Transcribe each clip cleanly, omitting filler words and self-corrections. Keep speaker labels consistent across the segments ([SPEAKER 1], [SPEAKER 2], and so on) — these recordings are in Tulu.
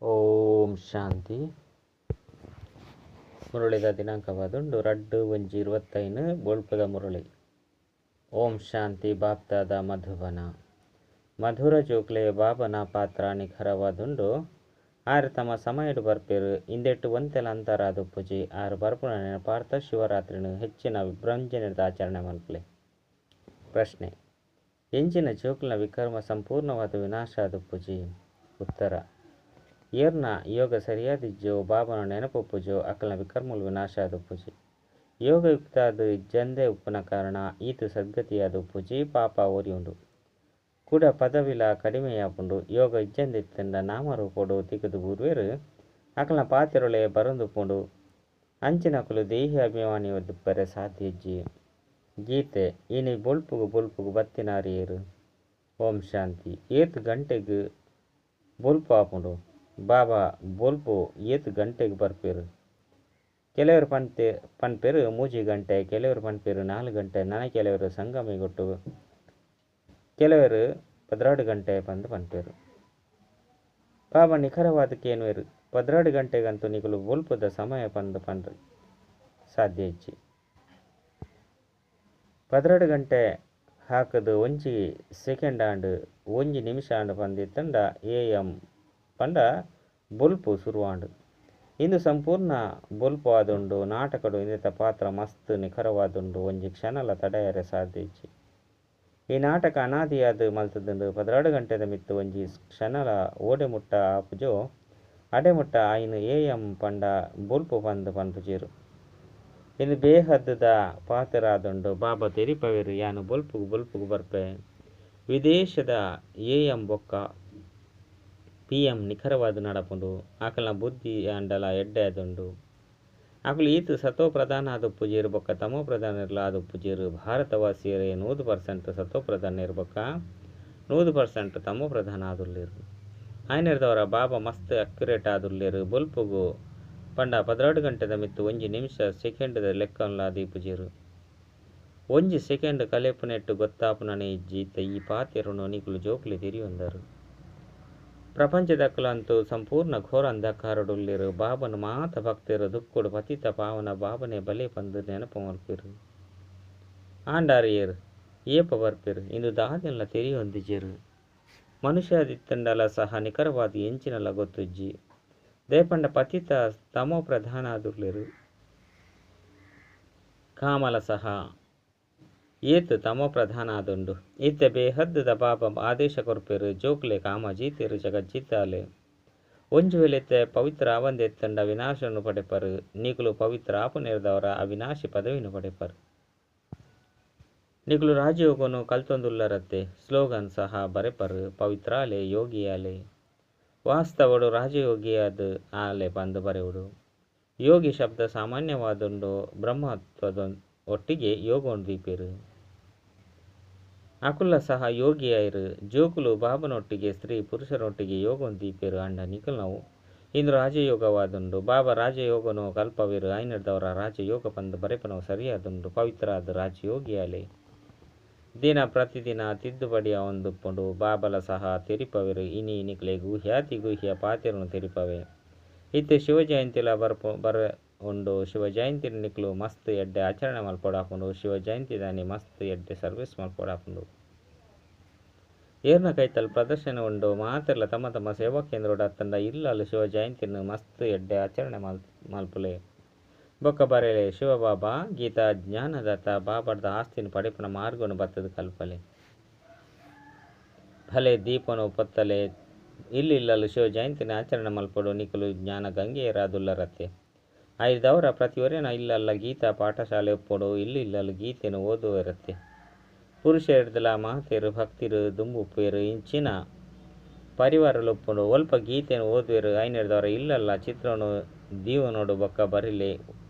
[SPEAKER 1] ಓಂ ಶಾಂತಿ. ಮುರಳಿದ ದಿನಾಂಕವಾದುಂಡು 2/1/25 ಬೊಳ್ಪದ ಮುರಳಿ. ಓಂ ಶಾಂತಿ. ಬಾಪ್ದಾದ ಮಧುಬನ ಮಧುರ ಜೋಕ್ಲೆ ಬಾಬನ ಪಾತ್ರ ನಿಖರವಾದುಂಡು. ಆರು ತಮ್ಮ ಸಮಯಡು ಬರ್ಪೇರು ಇಂದೆಟ್ಟು ಒಂತೆಲ ಅಂತರ ಪೂಜೆ ಆರು ಬರ್ಪುನ ನೆನಪಾರ್ಥ ಶಿವರಾತ್ರಿನು ಹೆಚ್ಚಿನ ವಿಭ್ರಂಜನೆದ ಆಚರಣೆ ಮಲ್ಪಲೆ. ಪ್ರಶ್ನೆ: ಎಂಜಿನ ಜೋಕ್ಲನ ವಿಕರ್ಮ ಸಂಪೂರ್ಣವಾದ ವಿನಾಶ ಆದ ಪೂಜೆ? ಉತ್ತರ: ಏರ್ನ ಯೋಗ ಸರಿಯಾದಿಜ್ಜೋ ಬಾಬನ ನೆನಪು ಪೂಜೋ ಅಕಲ್ನ ವಿಕರ್ಮಲು ವಿನಾಶ ಆದ ಪೂಜೆ. ಯೋಗಯುಕ್ತಾದ ಇಜ್ಜಂದೆ ಉಪ್ಪುನ ಕಾರಣ ಈತ ಸದ್ಗತಿಯಾದ ಪೂಜೆ ಪಾಪ ಓರಿಯುಂಡು ಕೂಡ ಪದವಿಲ ಕಡಿಮೆಯಾಪುಂಡು. ಯೋಗ ಇಜ್ಜಂದೆ ಇತ್ತಂಡ ನಾಮರೂಪೋಡು ತಿಕ್ಕದು ಬೂರ್ವೇರು ಅಕಲ್ನ ಪಾತಿರೊಳೆ ಬರಂದು ಪುಂಡು ಅಂಚಿನಕುಲು ದೇಹಿ ಅಭಿಮಾನಿ ಒದ್ದುಪ್ಪರೆ ಸಾಧ್ಯ ಇಜ್ಜಿ. ಗೀತೆ ಇನಿ ಬೊಲ್ಪುಗು ಬೊಲ್ಪುಗು ಬತ್ತಿನಾರಿಯೇರು. ಓಂ ಶಾಂತಿ. ಏತ್ ಗಂಟೆಗೆ ಬೊಲ್ಪು ಆಪುಂಡು? ಬಾಬಾ ಬೊಲ್ಪು ಏತ್ ಗಂಟೆಗೆ ಬರ್ಪೇರು? ಕೆಲವರು ಪನ್ಪೇರು 3 ಗಂಟೆ, ಕೆಲವರು ಪನ್ಪೇರು 4 ಗಂಟೆ, ನನ ಕೆಲವರು ಸಂಗಮಿಗೊಟ್ಟು ಕೆಲವರು 12 ಗಂಟೆ ಪಂದು ಪನ್ಪೇರು. ಬಾಬಾ ನಿಖರವಾದ ಕೇನ್ವೇರು 12 ಗಂಟೆಗಂತೂ ನಿಕಲು ಬೊಲ್ಪುದ ಸಮಯ ಪಂದು ಪನ್ರಿ ಸಾಧ್ಯ ಇಜ್ಜಿ. 12 ಗಂಟೆ ಹಾಕದು 1 ಸೆಕೆಂಡ್ ಆಂಡ್ 1 ನಿಮಿಷ ಆಂಡ್ ಪಂದಿತ್ತಂಡ ಎ ಎಂ ಪಂಡ ಬೊಲ್ಪು ಶುರುವಾಂಡು. ಇಂದು ಸಂಪೂರ್ಣ ಬೊಲ್ಪು ಆದುಂಡು. ನಾಟಕಡು ಇಂದಿತ ಪಾತ್ರ ಮಸ್ತ್ ನಿಖರವಾದುಂಡು. ಒಂಜಿ ಕ್ಷಣಲ ತಡೆಯರೆ ಸಾಧ್ಯ ಇಜ್ಜಿ. ಈ ನಾಟಕ ಅನಾದಿಯಾದ ಮಲ್ತದುಂಡು. 12 ಗಂಟೆದ ಮಿತ್ತು ಒಂಜಿ ಕ್ಷಣಲ ಓಡೆ ಮುಟ್ಟ ಆಪುಜೋ ಅಡೆ ಮುಟ್ಟ ಆಯಿನ ಎ ಎಂ ಪಂಡ ಬೊಲ್ಪು ಪಂದು ಪನ್ಪುಜೇರು. ಇಂದು ಬೇಹದ್ದ ಪಾತ್ರ ಆದುಂಡು. ಬಾಬಾ ತೆರಿಪವೇರು ಯಾನು ಬೊಲ್ಪುಗು ಬೊಲ್ಪುಗು ಬರ್ಪೆ. ವಿದೇಶದ ಎ ಎಂ ಬೊಕ್ಕ ಪಿ ಎಂ ನಿಖರವಾದ ನಡಪುಂಡು. ಆಕಲ್ನ ಬುದ್ಧಿ ಅಂಡಲ ಎಡ್ಡೆ ಆದುಂಡು. ಆಕಲು ಈತ ಸತೋ ಪ್ರಧಾನ ಆದ ಪೂಜೇರು ಬೊಕ್ಕ ತಮೋ ಪ್ರಧಾನ ಇರ್ಲ ಆದ ಪೂಜೇರು. ಭಾರತವಾಸಿಯರೇ 100% ಸತೋ ಪ್ರಧಾನ ಇರ್ಬೊಕ್ಕ 100% ತಮೋ ಪ್ರಧಾನ ಆದುಲ್ಲೇರು. ಆಯ್ನಿರ್ದವರ ಬಾಬಾ ಮಸ್ತ್ ಅಕ್ಯುರೇಟ್ ಆದುಲ್ಲೇರು. ಬೊಲ್ಪುಗು ಪಂಡ 12 ಗಂಟೆದ ಮಿತ್ತು 1 ನಿಮಿಷ ಸೆಕೆಂಡ್ದ ಲೆಕ್ಕನ್ಲ ದೀಪುಜೇರು. 1 ಸೆಕೆಂಡ್ ಕಲೆಪುನೆಟ್ಟು ಗೊತ್ತಾಪುನನೇ ಇಜ್ಜಿ. ಇತ್ತ ಈ ಪಾತೆರುನು ನಿಕುಲು ಜೋಕ್ಲೆ ತೆರಿಯೊಂದರು. ಪ್ರಪಂಚದಕ್ಕಲಂತೂ ಸಂಪೂರ್ಣ ಘೋರ ಅಂಧಕಾರಡುಲ್ಲೇರು. ಬಾಬನು ಮಾತ ಭಕ್ತರು ದುಕ್ಕುಡು ಪತಿತ ಪಾವನ ಬಾಬನೆ ಬಲೆ ಪಂದು ನೆನಪು ಮಲ್ಪೇರು. ಆಂಡಾರಿಯರು ಏಪ ಬರ್ಪೇರು ಇಂದು ದಾದೆಲ್ಲ ತೆರಿಯೊಂದಿಜೇರು. ಮನುಷ್ಯದಿತ್ತಂಡಲ ಸಹ ನಿಖರವಾದ ಎಂಚಿನಲ ಗೊತ್ತುಜ್ಜಿ. ದೇಪಂಡ ಪತಿತ ತಮೋ ಪ್ರಧಾನ ಆದುರ್ಲೇರು. ಕಾಮಲ ಸಹ ಏತು ತಮೋ ಪ್ರಧಾನ ಆದುಂಡು. ಇತ್ತೆ ಬೇಹದ್ದುದ ಬಾಬಾ ಆದೇಶ ಕೊರ್ಪೇರು ಜೋಕ್ಲೆ ಕಾಮ ಜೀತೇರು ಜಗಜ್ಜೀತಾಲೆ. ಒಂಜು ವೇಳೆ ಪವಿತ್ರ ಆವಂದೆತ್ತಂಡ ವಿನಾಶವನ್ನು ಪಡೆಪರು. ನೀಕುಲು ಪವಿತ್ರ ಆಪುನೇರ್ದವರ ಅವಿನಾಶಿ ಪದವಿಯನ್ನು ಪಡೆಪರು. ನಿಕುಲು ರಾಜಯೋಗನು ಕಲ್ತೊಂದುಲ್ಲರತ್ತೆ ಸ್ಲೋಗನ್ ಸಹ ಬರೆಪರು ಪವಿತ್ರಾಲೆ ಯೋಗಿಯಾಲೆ. ವಾಸ್ತವಡು ರಾಜಯೋಗಿಯಾದ ಆಲೆ ಪಂದು ಬರೆಯುಡು. ಯೋಗಿ ಶಬ್ದ ಸಾಮಾನ್ಯವಾದುಂಡು. ಬ್ರಹ್ಮತ್ವದ ಒಟ್ಟಿಗೆ ಯೋಗವನ್ನು ದೀಪೇರು. ಅಕುಲ ಸಹ ಯೋಗಿಯಾಯಿರು. ಜೋಕುಲು ಬಾಬನೊಟ್ಟಿಗೆ ಸ್ತ್ರೀ ಪುರುಷರೊಟ್ಟಿಗೆ ಯೋಗವನ್ನು ದೀಪೇರು. ಅಂಡ ನಿಕಲ್ ನಾವು ಇಂದು ರಾಜಯೋಗವಾದುಂಡು. ಬಾಬಾ ರಾಜಯೋಗನು ಕಲ್ಪವೇರು. ಐನರ್ದವರ ರಾಜಯೋಗ ಪಂದು ಬರೆಪನವು ಸರಿಯಾದುಂಡು. ಪವಿತ್ರ ಆದ ರಾಜಯೋಗಿಯಾಲೆ ದಿನ ಪ್ರತಿದಿನ ತಿದ್ದುಪಡಿಯ ಒಂದುಪ್ಪುಂಡು. ಬಾಬಲ ಸಹ ತೆರಿಪವೇರು. ಇನಿ ನಿಕ್ಲೆ ಗುಹ್ಯಾತಿ ಗುಹ್ಯ ಪಾತೆರನು ತೆರಿಪವೆ. ಇತ್ತೆ ಶಿವಜಯಂತಿಲ ಬರ ಉಂಡು. ಶಿವಜಯಂತಿ ನಿಕ್ಲು ಮಸ್ತ್ ಎಡ್ಡೆ ಆಚರಣೆ ಮಲ್ಪೊಡಾಪುಂಡು. ಶಿವಜಯಂತಿ ದಾನಿ ಮಸ್ತ್ ಎಡ್ಡೆ ಸರ್ವಿಸ್ ಮಲ್ಪೊಡಾಪುಂಡು. ಏರ್ನ ಕೈತಲ್ ಪ್ರದರ್ಶನ ಉಂಡು. ಮಾತೆರ್ಲ ತಮ್ಮ ತಮ್ಮ ಸೇವಾ ಕೇಂದ್ರೋಡು ಅತ್ತಂಡ ಇಲ್ಲಲು ಶಿವಜಯಂತಿನ ಮಸ್ತ್ ಎಡ್ಡೆ ಆಚರಣೆ ಮಲ್ಪುಲೆ. ಬೊಕ್ಕ ಬರೆಲೆ ಶಿವಬಾಬಾ ಗೀತಾ ಜ್ಞಾನದಾತ ಬಾಬಾರ್ದ ಆಸ್ತಿನ ಪಡೆಪುನ ಮಾರ್ಗನು ಬತ್ತದ ಕಲ್ಪಲೆ. ಭಲೆ ದೀಪನು ಪೊತ್ತಲೆ ಇಲ್ಲಿಲ್ಲಲು ಶಿವಜಯಂತಿನ ಆಚರಣೆ ಮಲ್ಪಡು. ನಿಕುಲು ಜ್ಞಾನ ಗಂಗೆಯರಾದುಲ್ಲರತ್ತೆ. ಐದವರ ಪ್ರತಿಯೊರೆನ ಇಲ್ಲಲ್ಲ ಗೀತಾ ಪಾಠಶಾಲೆ ಒಪ್ಪೊಡು. ಇಲ್ಲಿ ಇಲ್ಲಲು ಗೀತೆಯನ್ನು ಓದುವರತ್ತೆ. ಪುರುಷರದಲ ಮಾತೆರು ಭಕ್ತಿರು ದುಂಬುಪ್ಪೇರು ಇಂಚಿನ ಪರಿವಾರಲೊಪ್ಪುಂಡು. ಒಲ್ಪ ಗೀತೆಯನ್ನು ಓದುವೆರು. ಐನೆರ್ದವರ ಇಲ್ಲಲ್ಲ ಚಿತ್ರನು ದೀವನೋಡು ಬೊಕ್ಕ ಬರಿಲೆ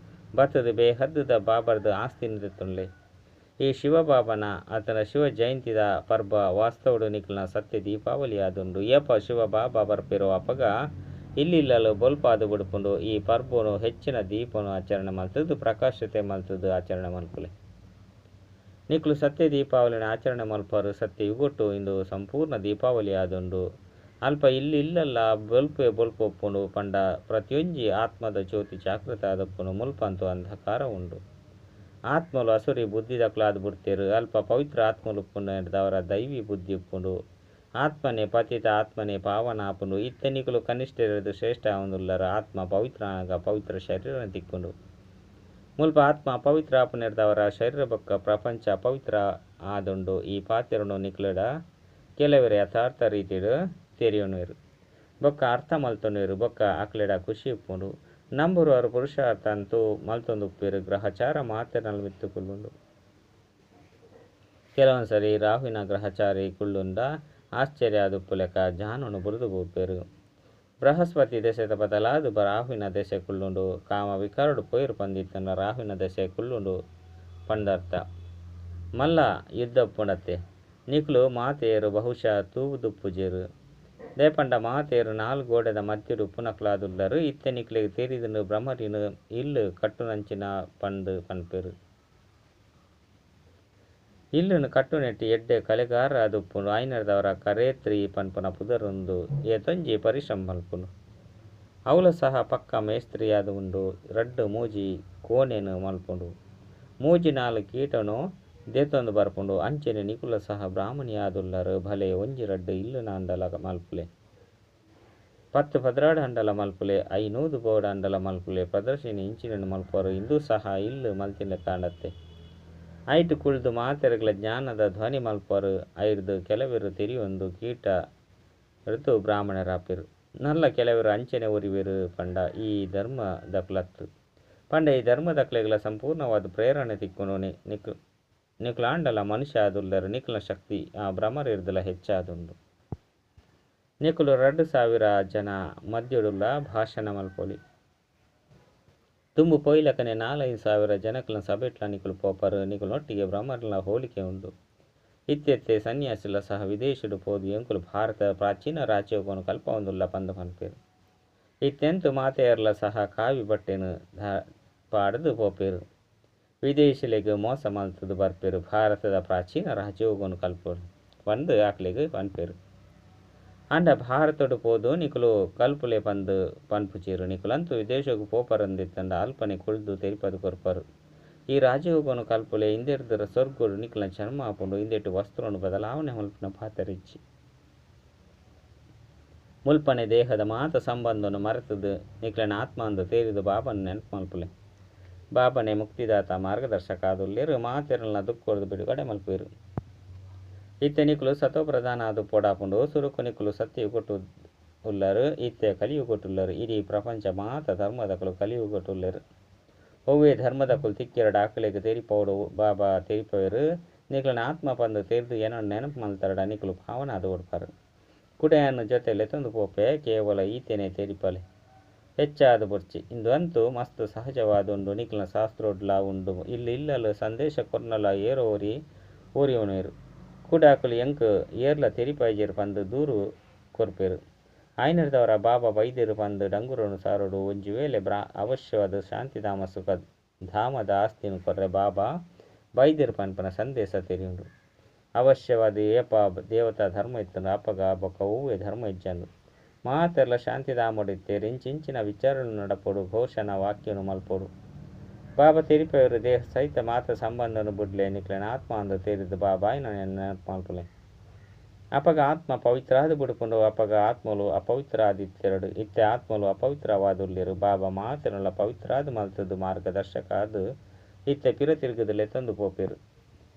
[SPEAKER 1] ಬತ್ತದ ಬೇಹದ್ದುದ ಬಾಬರ್ದ ಆಸ್ತಿನ ದೆತ್ತೊನ್ಲೆ. ಈ ಶಿವಬಾಬನ ಆತನ ಶಿವ ಜಯಂತಿದ ಪರ್ಬ ವಾಸ್ತವಡು ನಿಕಲ್ನ ಸತ್ಯ ದೀಪಾವಳಿ ಆದುಂಡು. ಏಪ ಶಿವಬಾಬಾ ಬರ್ಪೇರೋ ಅಪಗ ಇಲ್ಲಿಲ್ಲಲು ಬೊಲ್ಪಾದು ಬುಡುಪುಂಡು. ಈ ಪರ್ಬನು ಹೆಚ್ಚಿನ ದೀಪನು ಆಚರಣೆ ಮಲ್ತದ್ದು ಪ್ರಕಾಶತೆ ಮಲ್ತದ್ದು ಆಚರಣೆ ಮಲ್ಪುಲೆ. ನಿಕ್ಲು ಸತ್ಯ ದೀಪಾವಳಿನ ಆಚರಣೆ ಮಲ್ಪರು. ಸತ್ಯ ಯುಗೊಟ್ಟು ಇಂದು ಸಂಪೂರ್ಣ ದೀಪಾವಳಿ ಆದುಂಡು. ಅಲ್ಪ ಇಲ್ಲ್ ಇಲ್ಲಲ್ಲ ಬೊಲ್ಪೇ ಬೊಲ್ಪು ಉಪ್ಪುಂಡು ಪಂಡ ಪ್ರತಿಯೊಂಜಿ ಆತ್ಮದ ಜ್ಯೋತಿ ಜಾಗೃತ ಆದುಪ್ಪುಂಡು. ಮುಲ್ಪಂತು ಅಂಧಕಾರ ಉಂಡು. ಆತ್ಮಲು ಅಸುರಿ ಬುದ್ಧಿದಕ್ಲಾದ್ ಬುಡ್ತೆರ್. ಅಲ್ಪ ಪವಿತ್ರ ಆತ್ಮಲು ಉಪ್ಪುಂಡು ದೈವಿ ಬುದ್ಧಿ ಉಪ್ಪುಂಡು. ಆತ್ಮನೇ ಪತಿತ ಆತ್ಮನೇ ಪಾವನ ಆಪುಂಡು. ಇತ್ತೆ ನಿಕುಲು ಕನಿಷ್ಠರೆರ್ದ್ ಶ್ರೇಷ್ಠ ಆವೊಂದುಲ್ಲರ್. ಆತ್ಮ ಪವಿತ್ರ ಆನಗ ಪವಿತ್ರ ಶರೀರ ತಿಕ್ಕುಂಡು. ಮುಲ್ಪ ಆತ್ಮ ಅಪವಿತ್ರ ಆಪುನೆರ್ದಾವರ ಶರೀರ ಬೊಕ್ಕ ಪ್ರಪಂಚ ಅಪವಿತ್ರ ಆದುಂಡು. ಈ ಪಾತೆರೊನು ನಿಕುಲೆಡ ಕೆಲವೆರ್ ಯಥಾರ್ಥ ರೀತಿಡ್ ತೆರಿಯೊನುವೆರ್ ಬೊಕ್ಕ ಅರ್ಥ ಮಲ್ತೊನುವೆರ್ ಬೊಕ್ಕ ಅಕ್ಲೆಡ ಖುಷಿ ಉಪ್ಪುಂಡು. ನಂಬರ್ವಾರು ಪುರುಷಾರ್ಥ ಅಂತೂ ಮಲ್ತೊಂದು ಉಪ್ಪುವೆರ್. ಗ್ರಹಚಾರ ಮಾತೆರ್ನಲ ಮಿತ್ತ್ ಕುಲ್ಲುಂಡು. ಕೆಲವೊಂದು ಸರಿ ರಾಹುವಿನ ಗ್ರಹಚಾರಿ ಕುಳ್ಳುಂಡ ಆಶ್ಚರ್ಯ ಆದುಪ್ಪುಲೆಕ ಜಾನನು ಬುಡ್ದು ಪೋಪೆರ್. ಬೃಹಸ್ಪತಿ ದೆಸೆತ ಬದಲಾದ್ ರಾಹುವಿನ ದೆಸೆ ಕುಳ್ಳುಂಡು. ಕಾಮ ವಿಕಾರಡು ಪೋಯೆರ್ ಪಂದಿತ್ತಂಡ ರಾಹುವಿನ ದೆಸೆ ಕುಳ್ಳುಂಡು ಪಂದರ್ಥ. ಮಲ್ಲ ಯುದ್ಧ ಉಪ್ಪುಂಡತ್ತೆ. ನಿಕುಲು ಮಾತೆಯೆರ್ ಬಹುಶಃ ತೂದುಪ್ಪುಜೆರ್. ದಾಯೆಪಂಡ ಮಾತೆಯೆರ್ ನಾಲ್ ಗೋಡೆದ ಮಧ್ಯಡ್ ಉಪ್ಪುನಕುಲಾದುಲ್ಲರ್. ಇತ್ತೆ ನಿಕ್ಲೆಗ್ ತೆರಿದುಂಡು ಬ್ರಹ್ಮರಿನ ಇಲ್ಲ್ ಕಟ್ಟುನಂಚಿನ ಪಂದ್ ಪನ್ಪೆರ್. ಇಲ್ಲುನು ಕಟ್ಟುನೆಟ್ ಎಡ್ಡೆ ಕಲೆಗಾರ ಆದುಪ್ಪುಂಡು. ಐನೆರ್ದಾವರ ಕರೇತ್ರಿ ಪನ್ಪುನ ಪುದರುಂದು ಏತೊಂಜಿ ಪರಿಶ್ರಮ ಮಲ್ಪುಂಡು. ಅವ್ಲ ಸಹ ಪಕ್ಕ ಮೇಸ್ತ್ರಿ ಆದ್ ಉಂಡು. ರಡ್ಡ್ ಮೂಜಿ ಕೋಣೆನ್ ಮಲ್ಪುಂಡು. ಮೂಜಿ ನಾಲ್ ಕೀಟನು ದೆತೊಂದು ಬರ್ಪುಂಡು. ಅಂಚನೆ ನಿಕುಲ ಸಹ ಬ್ರಾಹ್ಮಣಿ ಆದುಲ್ಲರ್. ಭಲೆ ಒಂಜಿ ರಡ್ಡ್ ಇಲ್ಲುನಾಂಡಲ ಮಲ್ಪುಲೆ. 10 12 ಅಂಡಲ ಮಲ್ಪುಲೆ. 500 ಬೋಡಾಂಡಲ ಮಲ್ಪುಲೆ. ಪ್ರದರ್ಶಿನಿ ಇಂಚಿನನ್ ಮಲ್ಪುವರು. ಇಂದು ಸಹ ಇಲ್ಲ್ ಮಲ್ತಿನ ಕಾಂಡತ್ತೆ. ಐಟ್ ಕುಳ್ದು ಮಾತೆರ್ಗ್ಲ ಜ್ಞಾನದ ಧ್ವನಿ ಮಲ್ಪುವರು. ಐರ್ದ್ ಕೆಲವೆರ್ ತೆರಿಯೊಂದು ಕೀಟ ರ್ದು ಬ್ರಾಹ್ಮಣರಾಪೆರ್. ನಲ್ಲ ಕೆಲವೆರ್ ಅಂಚನೆ ಒರಿವೆರ್ ಪಂಡ ಈ ಧರ್ಮದಕುಲತ್ತ್. ಪಂಡ ಈ ಧರ್ಮದಕ್ಲೆಗ್ಲ ಸಂಪೂರ್ಣವಾದ್ ಪ್ರೇರಣೆ ತಿಕ್ಕುಂಡು. ನಿಕುಲಾಂಡಲ ಮನುಷ್ಯ ಆದುಲ್ಲರ್. ನಿಕಲ್ನ ಶಕ್ತಿ ಆ ಭ್ರಮರಿರ್ದಲ ಹೆಚ್ಚಾದುಂಡು. ನಿಕುಲು 2000 ಜನ ಮಧ್ಯಡುಲ್ಲ ಭಾಷಣ ಮಲ್ಪೊಲಿ. ದುಂಬು ಪೋಯಿಲೆಕನೆ 4-5 ಸಾವಿರ ಜನಕ್ಲೆನ ಸಭೆಟ್ಲ ನಿಕುಲು ಪೋಪರ್. ನಿಕುಲ್ನೊಟ್ಟಿಗೆ ಭ್ರಮರ್ನ ಹೋಲಿಕೆ ಉಂಡು. ಇತ್ತೆ ಸನ್ಯಾಸಿಲ ಸಹ ವಿದೇಶಡ್ ಪೋದು ಎಂಕುಲು ಭಾರತದ ಪ್ರಾಚೀನ ರಾಜಯೋಗನ್ ಕಲ್ಪಾವೊಂದುಲ್ಲ ಪಂದ್ ಪನ್ಪೆರ್. ಇತ್ತೆಂತು ಮಾತೆರ್ಲ ಸಹ ಕಾವಿ ಬಟ್ಟೆನ್ ಪಾಡ್ದ್ ಪೋಪೆರ್. ವಿದೇಶಿಲೆಗ್ ಮೋಸ ಮಲ್ತುದು ಬರ್ಪೆರ್. ಭಾರತದ ಪ್ರಾಚೀನ ರಾಜಯೋಗನ್ ಕಲ್ಪೊಡು ಪಂದ್ ಅಕ್ಲೆಗ್ ಪನ್ಪೆರ್. ಆಂಡ ಭಾರತಡ್ ಪೋದು ನಿಕುಲು ಕಲ್ಪುಲೆ ಪಂದ್ ಪನ್ಪುಜೆರ್. ನಿಕುಲಂತೂ ವಿದೇಶಗ್ ಪೋಪರಂದಿತ್ತಂಡ ಅಲ್ಪನೆ ಕುಲ್ದು ತೆರಿಪಾದ್ ಕೊರ್ಪರ್. ಈ ರಾಜಯೋಗನ್ ಕಲ್ಪುಲೆ ಇಂದೆರ್ದ್ ಸ್ವರ್ಗಡ್ ನಿಕಲ್ನ ಜನ್ಮ ಆಪುಂಡು. ಇಂದೆಟ್ ವಸ್ತ್ರನ್ ಬದಲಾವಣೆ ಮಲ್ಪುನ ಪಾತೆರ ಇಜ್ಜಿ. ಮುಲ್ಪನೆ ದೇಹದ ಮಾತ ಸಂಬಂಧನ್ ಮರೆತುದು ನಿಕ್ಲೆನ ಆತ್ಮ ಅಂದ್ ತೆರಿದು ಬಾಬಾನ ನೆನಪು ಮಲ್ಪುಲೆ. ಬಾಬಾನೇ ಮುಕ್ತಿದಾತ ಮಾರ್ಗದರ್ಶಕ ಆದುಲ್ಲೆರ್. ಮಾತೆರ್ನ ದುಃಖೊರ್ದು ಬಿಡುಗಡೆ ಮಲ್ಪುವೆರ್. ಇತ್ತೆ ನಿಕುಲು ಸತೋ ಪ್ರಧಾನ ಆದ್ ಪೋಡಾಪುಂಡು. ಸುರುಕು ನಿಕುಲು ಸತ್ಯಯುಗಟ್ ಉಲ್ಲರ್. ಇತ್ತೆ ಕಲಿಯುಗಟ್ ಉಲ್ಲರ್. ಇಡೀ ಪ್ರಪಂಚ ಮಾತ ಧರ್ಮದಕುಲು ಕಲಿಯುಗಟ್ ಉಲ್ಲೆರ್. ಒವ್ವೇ ಧರ್ಮದಕುಲು ತಿಕ್ಕಿರಡ ಅಕ್ಲೆಗ್ ತೆರಿಪಾವೊಡು. ಬಾಬಾ ತೆರಿಪಾವೆರ್. ನಿಕ್ಲೆನ ಆತ್ಮ ಪಂದ್ ತೆರಿದು ಎನನ್ ನೆನಪು ಮಲ್ತರಡ ನಿಕುಲು ಪಾವನ ಆದ್ ಓಡ್ಪರ್. ಕುಡ ಯಾನ್ ಜೊತೆ ಲೆತೊಂದು ಪೋಪೆ. ಕೇವಲ ಈತೆನೆ ತೆರಿಪಾಲೆ. ಹೆಚ್ಚಾದ್ ಬೊಡ್ಚಿ. ಇಂದು ಅಂತೂ ಮಸ್ತ್ ಸಹಜವಾದ್ ಉಂಡು. ನಿಕಲ್ನ ಶಾಸ್ತ್ರೊಡ್ಲಾ ಉಂಡು. ಇಲ್ಲ್ ಇಲ್ಲಲ್ ಸಂದೇಶ ಕೊರ್ಂಡಲ ಏರೋ ಒರಿ ಒರಿಯೊನುವೆರ್. ಕುಡ ಅಕುಲು ಎಂಕ್ ಏರ್ಲ ತೆರಿಪಾಯಿಜೆರ್ ಪಂದ್ ದೂರು ಕೊರ್ಪೆರ್. ಆಯಿನೆಡ್ದಾವರ ಬಾಬಾ ಬೈದೆರ್ ಪಂದ್ ಡಂಗುರನ್ ಸಾರೊಡು. ಒಂಜಿ ವೇಳೆ ಅವಶ್ಯವಾದ್ ಶಾಂತಿಧಾಮ ಸುಖ ಧಾಮದ ಆಸ್ತಿನ್ ಕೊರ್ರೆ ಬಾಬಾ ಬೈದೆರ್ ಪನ್ಪುನ ಸಂದೇಶ ತೆರಿಯುಂಡು. ಅವಶ್ಯವಾದ್ ಏಪ ದೇವತಾ ಧರ್ಮ ಇತ್ತ್ಂಡ್ ಅಪಗ ಬೊಕ್ಕ ಒವ್ವೇ ಧರ್ಮ ಇಜ್ಜಂದ್. ಮಾತೆರ್ಲ ಶಾಂತಿಧಾಮಡ್ ಇತ್ತೆರ್. ಇಂಚಿಂಚಿನ ವಿಚಾರಲು ನಡಪೊಡು. ಘೋಷಣಾ ವಾಕ್ಯನ್ ಮಲ್ಪೊಡು. ಬಾಬಾ ತೆರಿಪಾವೆರ್ ದೇಹ ಸಹಿತ ಮಾತ ಸಂಬಂಧನ್ ಬುಡ್ಲೆ. ನಿಕ್ಲೆನ ಆತ್ಮ ಅಂದ್ ತೆರಿದು ಬಾಬಾಯಿನ ನೆನಪು ಮಲ್ಪುಲೆ. ಅಪಗ ಆತ್ಮ ಪವಿತ್ರಾದ್ ಬುಡ್ಪುಂಡು. ಅಪಗ ಆತ್ಮಲು ಅಪವಿತ್ರ ಆದಿತ್ತೆರಡು. ಇತ್ತೆ ಆತ್ಮಲು ಅಪವಿತ್ರವಾದುಲ್ಲೆರ್. ಬಾಬಾ ಮಾತೆರ್ನಲ ಪವಿತ್ರಾದ್ ಮಲ್ತುದು ಮಾರ್ಗದರ್ಶಕ ಆದ್ ಇತ್ತೆ ಪಿರ ತಿರುಗುದು ಲೆತೊಂದು ಪೋಪೆರ್.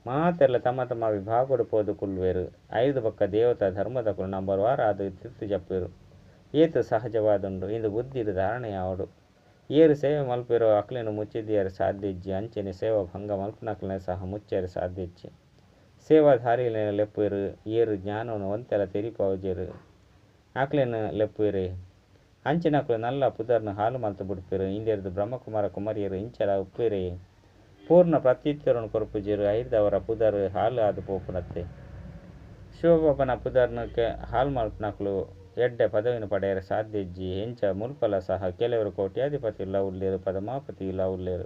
[SPEAKER 1] ಮಾತೆರ್ಲ ತಮ್ಮ ತಮ್ಮ ವಿಭಾಗಡ್ ಪೋದು ಕುಲ್ಲುವೆರ್. ಐರ್ದ್ ಬೊಕ್ಕ ದೇವತಾ ಧರ್ಮದಕುಲು ನಂಬರ್ ವಾರ್ ಆದ್ ತಿರ್ತ್ ಜಪ್ಪುವೆರ್. ಏತ್ ಸಹಜವಾದುಂಡು. ಇಂದು ಬುದ್ಧಿಡ್ ಧಾರಣೆಯಾವೊಡು. ಏರ್ ಸೇವೆ ಮಲ್ಪುವೆರೋ ಅಕ್ಲೆನ್ ಮುಚ್ಚಿದಿಯರೆ ಸಾಧ್ಯ ಇಜ್ಜಿ. ಅಂಚನೆ ಸೇವಾ ಭಂಗ ಮಲ್ಪುನಕ್ಲೆನ ಸಹ ಮುಚ್ಚರೆ ಸಾಧ್ಯ ಇಜ್ಜಿ. ಸೇವಾಧಾರಿಲೆನ್ ಲೆಪ್ಪುವೆರ್. ಏರ್ ಜ್ಞಾನನ್ ಒಂತೆಲ ತೆರಿಪಾವುಜೆರ್ ಅಕ್ಲೆನ್ ಲೆಪ್ಪುವೆರ್. ಅಂಚಿನಕುಲು ನಲ್ಲ ಪುದರ್ನ್ ಹಾಳು ಮಲ್ತ್ ಬುಡ್ಪೆರ್. ಇಂದೆರ್ದ್ ಬ್ರಹ್ಮಕುಮಾರ ಕುಮಾರಿಯೆರ್ ಇಂಚಲ ಉಪ್ಪುವೆರೇ. ಪೂರ್ಣ ಪ್ರತ್ಯುತ್ತರನ್ ಕೊರ್ಪುಜೆರ್. ಐರ್ದಾವರ ಪುದರ್ ಹಾಳು ಆದ್ ಪೋಪುನತ್ತೆ. ಶಿವಬಾಬನ ಪುದರ್ನ್ ಹಾಳು ಮಲ್ಪುನಕುಲು ಎಡ್ಡೆ ಪದವಿನ್ ಪಡೆಯರೆ ಸಾಧ್ಯ ಇಜ್ಜಿ. ಎಂಚ ಮುಲ್ಪಲ ಸಹ ಕೆಲವರು ಕೋಟ್ಯಾಧಿಪತಿಲ ಉಲ್ಲೆರ್, ಪದಮಾಪತಿಲ ಉಲ್ಲೆರ್.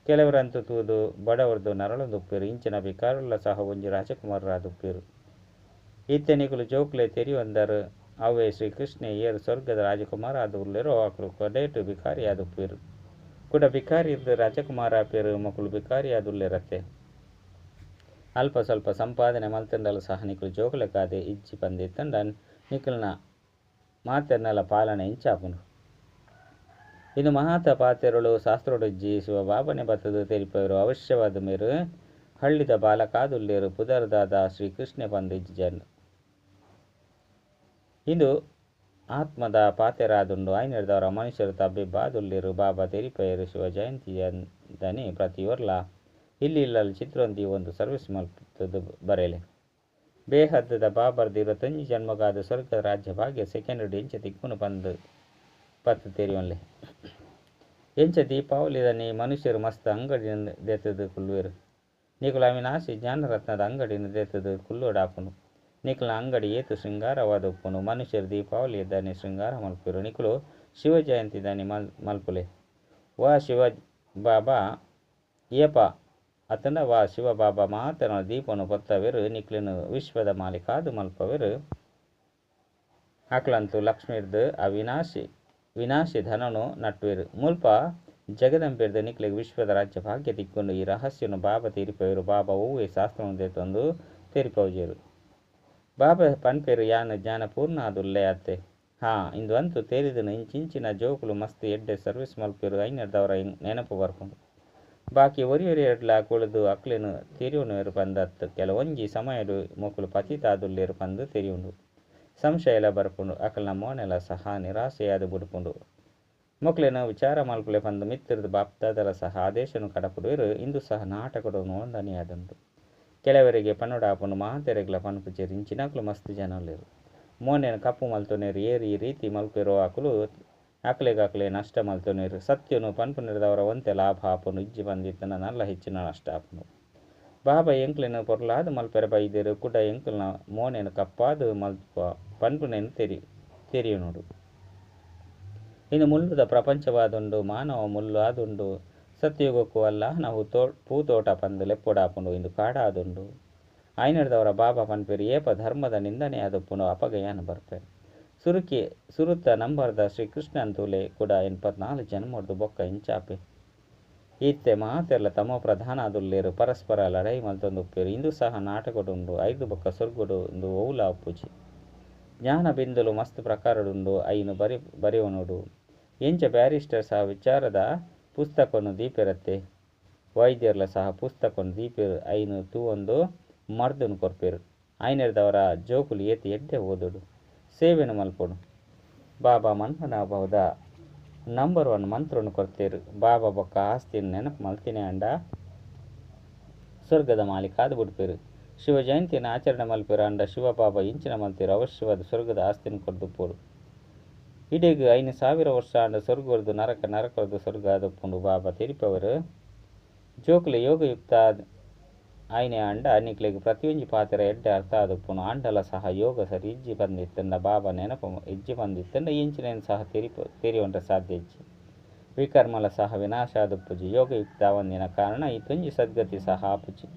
[SPEAKER 1] ಕೆಲವರಂತೂ ತೂದು ಬಡವರ್ದು ನರಳೊಂದು ಉಪ್ಪುವೆರ್. ಇಂಚಿನ ಭಿಕಾರಿಲ ಸಹ ಒಂಜಿ ರಾಜಕುಮಾರರಾದ್ ಉಪ್ಪುವೆರ್. ಇತ್ತೆ ನಿಕುಲು ಜೋಕುಲೇ ತೆರಿಯೊಂದರ್. ಅವೇ ಶ್ರೀಕೃಷ್ಣ ಏರ್ ಸ್ವರ್ಗದ ರಾಜಕುಮಾರ ಆದ ಉಲ್ಲೇರೋ ಅಕುಲು ಕಡೇಟು ಬಿಕಾರಿಯಾದ ಉಪ್ಪೇರು ಕುಡ ಬಿಕಾರಿ ಇರ್ದು ರಾಜಕುಮಾರ ಪೇರು ಮಕ್ಕಳು ಬಿಕಾರಿಯಾದುಲ್ಲೇರತ್ತೆ. ಅಲ್ಪ ಸ್ವಲ್ಪ ಸಂಪಾದನೆ ಮಲ್ತಂಡಲ ಸಹ ನಿಕುಲು ಜೋಕುಲೆಗಾದೆ ಇಜ್ಜಿ ಪಂದಿತ್ತಂಡ ನಿಕುಲ್ನ ಮಾತೆರ್ನಲ ಪಾಲನೆ ಇಂಚಾಪುಂಡು. ಇದು ಮಹಾತ ಪಾತೆರಳು ಶಾಸ್ತ್ರೊಡಜ್ಜಿ ಶಿವಬಾಬನೆ ಬತ್ತದು ತೆರಿಪವರು ಅವಶ್ಯವಾದ ಮೇರು ಹಳ್ಳಿದ ಬಾಲಕಾದುಲ್ಲೇರು ಪುದರ್ದಾದ ಶ್ರೀಕೃಷ್ಣ ಪಂದು ಇಜ್ಜಿ ಇಂದು ಆತ್ಮದ ಪಾತೆರಾದುಂಡು. ಐನೆರ್ದವರ ಮನುಷ್ಯರು ತಬ್ಬಿಬ್ಬಾದುಲ್ಲೇರು ಬಾಬಾ ತೆರಿಪಯರು ಶಿವ ಜಯಂತಿಯಂದನಿ ಪ್ರತಿಯೊರ್ಲ ಇಲ್ಲಿ ಇಲ್ಲಲ್ಲಿ ಚಿತ್ರೊಂದಿ ಒಂದು ಸರ್ವಿಸ್ ಮಲ್ಪುತ್ತದೆ ಬರೆಲೆ. ಬೇಹದ್ದದ ಬಾಬರ್ದು 21 ಜನ್ಮಗಾದ ಸ್ವರ್ಗದ ರಾಜ್ಯ ಭಾಗ್ಯ ಸೆಕೆಂಡ್ ಎಂಚ ತಿಕ್ಕುನು ಪಂದು ಪತ್ತು ತೆರಿಯೊನ್ಲೆ. ಎಂಚ ದೀಪಾವಳಿದನಿ ಮನುಷ್ಯರು ಮಸ್ತ್ ಅಂಗಡಿನ ದೆತ್ತದು ಕುಲ್ಲುವೆರು. ನಿಕುಲು ಅವಿನಾಶಿ ಜ್ಞಾನರತ್ನದ ಅಂಗಡಿನ ದೆತ್ತದು ಕುಲ್ಲೋಡಾಪುಂಡು. ನಿಕುಲ ಅಂಗಡಿ ಏತು ಶೃಂಗಾರವಾದ ಉಪ್ಪುಂಡು. ಮನುಷ್ಯರು ದೀಪಾವಳಿ ದಾನಿ ಶೃಂಗಾರ ಮಲ್ಪುವೆರು. ನಿಕುಲು ಶಿವ ಜಯಂತಿ ದಾನಿ ಮಲ್ಪುಲೆ. ವಾ ಶಿವ ಬಾಬಾ ಏಪ ಅತಂಡ ವಾ ಶಿವ ಬಾಬಾ ಮಾತನ ದೀಪನು ಪೊತ್ತವೆರು ನಿಕ್ಲಿನ ವಿಶ್ವದ ಮಾಲೀಕಾದು ಮಲ್ಪವೆರು. ಅಕ್ಲಂತು ಲಕ್ಷ್ಮೀರ್ದು ಅವಿನಾಶಿ ವಿನಾಶಿ ಧನನು ನಟ್ಟುವೆರು. ಮುಲ್ಪ ಜಗದಂಬೆರ್ದು ನಿಕ್ಲೆಗ್ ವಿಶ್ವದ ರಾಜ್ಯ ಭಾಗ್ಯ ತಿಕ್ಕೊಂಡು ಈ ರಹಸ್ಯನು ಬಾಬಾ ತೀರಿಪವೆರು. ಬಾಬಾ ಒವ್ವೆ ಶಾಸ್ತ್ರನು ದೇತೊಂದು ತೆರಿಪವುಜೆರು. ಬಾಬಾ ಪನ್ಪೇರು ಯಾನ್ ಜ್ಞಾನ ಪೂರ್ಣ ಆದುಲ್ಲೆ ಅತ್ತೆ. ಹಾ ಇಂದು ಅಂತೂ ತೇರಿದನು ಇಂಚಿಂಚಿನ ಜೋಕುಲು ಮಸ್ತ್ ಎಡ್ಡೆ ಸರ್ವಿಸ್ ಮಲ್ಪೇರು ಐನೆರ್ದವರ ನೆನಪು ಬರ್ಪುಂಡು. ಬಾಕಿ ಒರಿಯೊರಿಯಡ್ಲ ಕುಳಿದು ಅಕ್ಲೆನು ತೆರಿಯುನುವೆರು ಪಂದತ್ತು ಕೆಲವೊಂಜಿ ಸಮಯಡು ಮೊಕುಲು ಪತಿತಾದುಲ್ಲೇರು ಪಂದು ತೆರಿಯುಂಡು. ಸಂಶಯಲ ಬರ್ಪುಂಡು. ಅಕಲ್ನ ಮೋನೆಲ ಸಹ ನಿರಾಸೆಯಾದ ಬುಡುಪುಂಡು. ಮೊಕ್ಲೆನ ವಿಚಾರ ಮಲ್ಪುಲೆ ಪಂದು ಮಿತ್ರದ ಬಾಪ್ದಾದಲ ಸಹ ಆದೇಶನು ಕಡಪುಡುವೆರು. ಇಂದು ಸಹ ನಾಟಕಡು ನೋಂದಣಿಯಾದುಂಡು. ಕೆಲವರಿಗೆ ಪನ್ನುಡಾಪುಂಡು ಮಾತೆರೆಗ್ಲ ಪನ್ಪುಜೆರು. ಇಂಚಿನಕ್ಲು ಮಸ್ತ್ ಜನೊಲ್ಲೆರು. ಮೋನೆನ ಕಪ್ಪು ಮಲ್ತೊನೇರು. ಏರು ಈ ರೀತಿ ಮಲ್ಪೆರೋ ಅಕುಲು ಅಕ್ಲೆಗಕ್ಲೆ ನಷ್ಟ ಮಲ್ತೊನೇರು. ಸತ್ಯನು ಪನ್ಪುನೆರ್ದವರ ಒಂತೆ ಲಾಭ ಆಪುಂಡು. ಇಜ್ಜಿ ಪಂದಿತ್ತನ ನಲ್ಲ ಹೆಚ್ಚಿನ ನಷ್ಟ ಆಪುಂಡು. ಬಾಬಾ ಎಂಕ್ಲೆನ ಪೊರ್ಲಾದ ಮಲ್ಪೆರ ಬೈದೆರು. ಕುಡ ಎಂಕ್ಲೆನ ಮೋನೆನ ಕಪ್ಪಾದ ಮಲ್ಪ ಪನ್ಪುನೇನು ತೆರಿಯುನುಡು. ಇನ್ನು ಮುಳ್ಳುದ ಪ್ರಪಂಚವಾದುಂಡು. ಮಾನವ ಮುಳ್ಳು ಆದುಂಡು. ಸತ್ಯಯುಗಕ್ಕೂ ಅಲ್ಲ ನಾವು ಪೂತೋಟ ಪಂದು ಲೆಪ್ಪೊಡಾಪುಂಡು. ಇಂದು ಕಾಡಾದುಂಡು. ಐನೆರ್ದವರ ಬಾಬಾ ಪನ್ಪೇರು ಏಪ ಧರ್ಮದ ನಿಂದನೆ ಆದುಪ್ಪುಂಡು ಅಪಗಯಾನ ಬರ್ಪೆ. ಸುರುತ ನಂಬರ್ದ ಶ್ರೀಕೃಷ್ಣನ್ ತೂಲೆ ಕೂಡ 84 ಜನ್ಮರ್ದು ಬೊಕ್ಕ ಇಂಚಾಪೆ. ಈತ್ತೆ ಮಾತೆರ್ಲ ತಮೋ ಪ್ರಧಾನ ಆದುಲ್ಲೇರು. ಪರಸ್ಪರ ಲಡಾಯಿ ಮಲ್ತೊಂದು ಉಪ್ಪೇರು. ಇಂದು ಸಹ ನಾಟಕಡುಂಡು. ಐದು ಬೊಕ್ಕ ಸ್ವರ್ಗಡು ಇಂದು ಓವುಲ ಉಪ್ಪುಜಿ. ಜ್ಞಾನ ಬಿಂದುಲು ಮಸ್ತ್ ಪ್ರಕಾರಡುಂಡು. ಐನು ಬರೆಯೋನುಡು. ಎಂಚ ಬ್ಯಾರಿಸ್ಟರ್ ಸಹ ವಿಚಾರದ ಪುಸ್ತಕವನ್ನು ದೀಪೆರತ್ತೆ. ವೈದ್ಯರ್ಲ ಸಹ ಪುಸ್ತಕವನ್ನು ದೀಪೆರು. ಐನು ತೂವೊಂದು ಮರ್ದನು ಕೊರ್ಪೇರು. ಐನೆರ್ದವರ ಜೋಕುಲು ಏತಿ ಎಡ್ಡೆ ಓದುಡು ಸೇವೆನು ಮಲ್ಪೊಡು. ಬಾಬಾ ಮನ್ಮನಾಭವದ ನಂಬರ್ 1 ಮಂತ್ರನು ಕೊರ್ತೇರು. ಬಾಬಾ ಬೊಕ್ಕ ಆಸ್ತಿನ ನೆನಪು ಮಲ್ತಿನೇ ಅಂಡ ಸ್ವರ್ಗದ ಮಾಲೀಕಾದ ಬಿಡ್ಪೇರು. ಶಿವ ಜಯಂತಿಯನ್ನು ಆಚರಣೆ ಮಲ್ಪೇರು ಅಂಡ ಶಿವ ಬಾಬಾ ಇಂಚಿನ ಮಲ್ತೇರು ಅವಶ್ಯವಾದ ಸ್ವರ್ಗದ ಆಸ್ತಿನ ಕೊರ್ದುಪ್ಪೋಡು. ಇಡೀಗ 5000 ವರ್ಷ ಅಂಡ ಸ್ವರ್ಗರ್ದು ನರಕ ನರಕರ್ದು ಸ್ವರ್ಗ ಆದಪ್ಪುಂಡು. ಬಾಬಾ ತೆರಿಪವರು ಜೋಕುಲೆ ಯೋಗಯುಕ್ತ ಆಯ್ನೆ ಅಂಡ ನಿಕ್ಲೆಗ್ ಪ್ರತಿಯೊಂಜಿ ಪಾತ್ರ ಎಡ್ಡೆ ಅರ್ಥ ಆದಪ್ಪುನು. ಆಂಡಲ ಸಹ ಯೋಗ ಸರಿ ಇಜ್ಜಿ ಬಂದಿತ್ತಂಡ ಬಾಬಾ ನೆನಪು ಇಜ್ಜಿ ಬಂದಿತ್ತಂಡ ಇಂಚಿನೇನು ಸಹ ತೆರಿಯೊಂಡ್ರೆ ಸಾಧ್ಯ ಇಜ್ಜಿ. ವಿಕರ್ಮಲ ಸಹ ವಿನಾಶ ಆದಪ್ಪುಜಿ. ಯೋಗಯುಕ್ತ ಒಂದಿನ ಕಾರಣ ಈ ತೊಂಜಿ ಸದ್ಗತಿ ಸಹ ಆಪುಜಿ.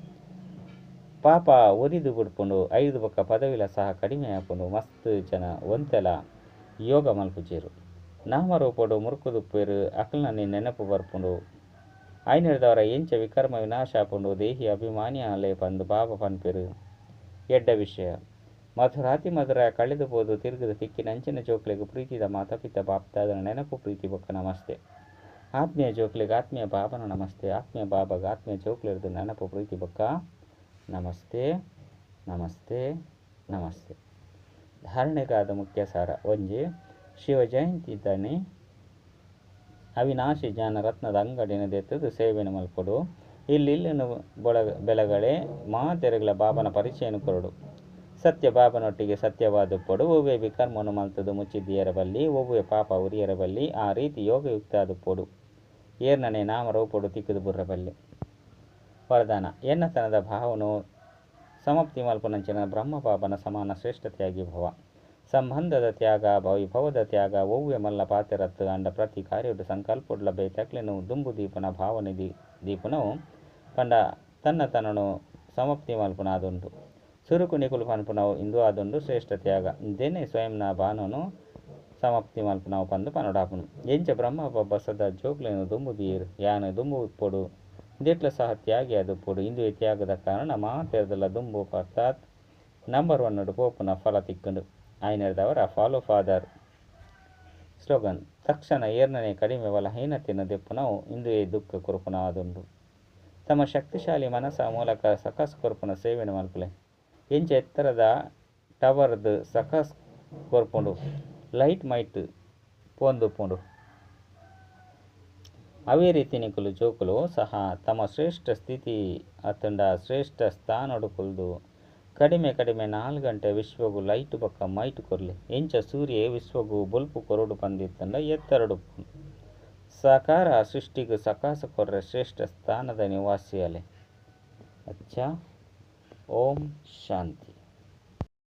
[SPEAKER 1] ಪಾಪ ಒರಿದು ಬಿಡ್ಪುಂಡು. 5 ಬೊಕ್ಕ ಪದವಿಲ ಸಹ ಕಡಿಮೆ ಆಪುಂಡು. ಮಸ್ತ್ ಜನ ಒಂತೆಲ ಯೋಗ ಮಲ್ಪುಜೆರು. ನಾಮರೂಪಡು ಮುರುಕುದುಪ್ಪೇರು. ಅಕಲ್ನನೆ ನೆನಪು ಬರ್ಪುಂಡು. ಐನೆರ್ದವರ ಎಂಚ ವಿಕರ್ಮ ವಿನಾಶ ಆಪುಂಡು. ದೇಹಿ ಅಭಿಮಾನಿ ಆಲೆ ಪಂದು ಬಾಬಾ ಪನ್ಪೇರು. ಎಡ್ಡ ವಿಷಯ ಮಧುರಾತಿ ಮಧುರ ಕಳೆದು ಪೋದು ತಿರುಗದ ತಿಕ್ಕಿನಂಚಿನ ಜೋಕ್ಲೆಗ್ ಪ್ರೀತಿದ ಮಾತಾಪಿತ ಬಾಪ್ದಾದನ ನೆನಪು ಪ್ರೀತಿ ಬೊಕ್ಕ ನಮಸ್ತೆ. ಆತ್ಮೀಯ ಜೋಕ್ಲೆಗ್ ಆತ್ಮೀಯ ಬಾಬನ ನಮಸ್ತೆ. ಆತ್ಮೀಯ ಬಾಬಾಗ ಆತ್ಮೀಯ ಜೋಕ್ಲೆರ್ದು ನೆನಪು ಪ್ರೀತಿ ಬೊಕ್ಕ ನಮಸ್ತೆ ನಮಸ್ತೆ ನಮಸ್ತೆ. ಧಾರಣೆಗಾದ ಮುಖ್ಯ ಸಾರ. ಒಂಜಿ ಶಿವ ಜಯಂತಿ ದಾನಿ ಅವಿನಾಶಿ ಜ್ಞಾನರತ್ನದ ಅಂಗಡಿನ ದೆತ್ತದು ಸೇವೆನ ಮಲ್ಪೊಡು. ಇಲ್ಲಿ ಇಲ್ಲಿನ ಬೆಳಗಳೆ ಮಾತೆರೆಗಳ ಬಾಬನ ಪರಿಚಯನ ಕೊರಡು. ಸತ್ಯ ಬಾಬನೊಟ್ಟಿಗೆ ಸತ್ಯವಾದ ಪೊಡು. ಒವ್ವೆ ವಿಕರ್ಮನು ಮಲ್ತದು ಮುಚ್ಚಿದ್ದೀಯರಬಲ್ಲಿ. ಒವ್ವೆ ಪಾಪ ಉರಿಯರಬಲ್ಲಿ. ಆ ರೀತಿ ಯೋಗಯುಕ್ತ ಅದು ಪೊಡು. ಏರ್ನನೆ ನಾಮರೂಪೊಡು ತಿಕ್ಕುದು ಬುರ್ರಬಲ್ಲಿ. ವರದಾನ ಎನ್ನತನದ ಭಾವನು ಸಮಾಪ್ತಿ ಮಲ್ಪುನಂಚಿನ ಬ್ರಹ್ಮ ಬಾಬನ ಸಮಾನ ಶ್ರೇಷ್ಠತೆಯಾಗಿ ಭವ. ಸಂಬಂಧದ ತ್ಯಾಗ ವೈಭವದ ತ್ಯಾಗ ಒವ್ವೆ ಮಲ್ಲ ಪಾತೆರತ್ತು ಅಂಡ ಪ್ರತಿ ಕಾರ್ಯಡು ಸಂಕಲ್ಪೊಡ್ಲ ಬೇತಕ್ಲೆನು ದುಂಬು ದೀಪನ ಭಾವನೆ ದೀಪನವು ಪಂಡ ತನ್ನ ತನ್ನನು ಸಮಾಪ್ತಿ ಮಲ್ಪುನ ಆದುಂಡು. ಸುರುಕು ನಿಕುಲು ಪನ್ಪುನವು ಇಂದು ಆದುಂಡು ಶ್ರೇಷ್ಠ ತ್ಯಾಗ. ಇಂದೆನೆ ಸ್ವಯಂನ ಬಾನೊನು ಸಮಾಪ್ತಿ ಮಲ್ಪುನವು ಪಂದ್ ಪನೊಡಾಪುಂಡು. ಎಂಚ ಬ್ರಹ್ಮ ಬಾಬಾ ಸದಾ ಜೋಕ್ಲೆನ್ ದುಂಬು ದೀಯೆರ್. ಯಾನ್ ದುಂಬು ಇಪ್ಪೊಡು ಇಂದೆಟ್ಲ ಸಹ ತ್ಯಾಗಿ ಆದಿಪ್ಪೊಡು. ಇಂದುವೇ ತ್ಯಾಗದ ಕಾರಣ ಮಾತೆರ್ದಲ ದುಂಬು ಅರ್ಥಾತ್ ನಂಬರ್ ಒನ್ ಡ್ ಪೋಪುನ ಫಲ ತಿಕ್ಕುಂಡು. ಆಯಿನೆಡ್ದಾವರ ಫಾಲೋ ಫಾದರ್ ಸ್ಲೋಗನ್ ತಕ್ಷಣ ಏರ್ನನೇ ಕಡಿಮೆ ಬಲಹೀನತೆನ್ ದೆಪ್ಪುನವು ಇಂದುವೇ ದುಃಖ ಕೊರ್ಪುನವಾದುಂಡು. ತಮ್ಮ ಶಕ್ತಿಶಾಲಿ ಮನಸ್ಸ ಮೂಲಕ ಸಕಾಸ ಕೊರ್ಪುನ ಸೇವೆನ್ ಮಲ್ಪುಲೆ. ಎಂಚ ಎತ್ತರದ ಟವರ್ದ್ ಸಕಾಸ ಕೊರ್ಪುಂಡು ಲೈಟ್ ಮೈಟ್ ಪೋಂದುಪ್ಪುಂಡು. ಅವೇ ರೀತಿ ನಿಕುಲು ಜೋಕುಲು ಸಹ ತಮ್ಮ ಶ್ರೇಷ್ಠ ಸ್ಥಿತಿ ಅತಂಡ ಶ್ರೇಷ್ಠ ಸ್ಥಾನೊಡು ಕುಲ್ದು ಕಡಿಮೆ ಕಡಿಮೆ 4 ಗಂಟೆ ವಿಶ್ವಗು ಲೈಟ್ ಬೊಕ್ಕ ಮೈಟ್ ಕೊರ್ಲೆ. ಎಂಚ ಸೂರ್ಯೆ ವಿಶ್ವಗು ಬೊಲ್ಪು ಕೊರೊಡು ಪಂದಿತ್ತಂಡ ಎತ್ತರಡುಪ್ಪುಂಡು. ಸಾಕಾರ ಸೃಷ್ಟಿಗ್ ಸಕಾಸ ಕೊರ್ರೆ ಶ್ರೇಷ್ಠ ಸ್ಥಾನದ ನಿವಾಸಿಯಾಲೆ. ಅಚ್ಚಾ, ಓಂ ಶಾಂತಿ.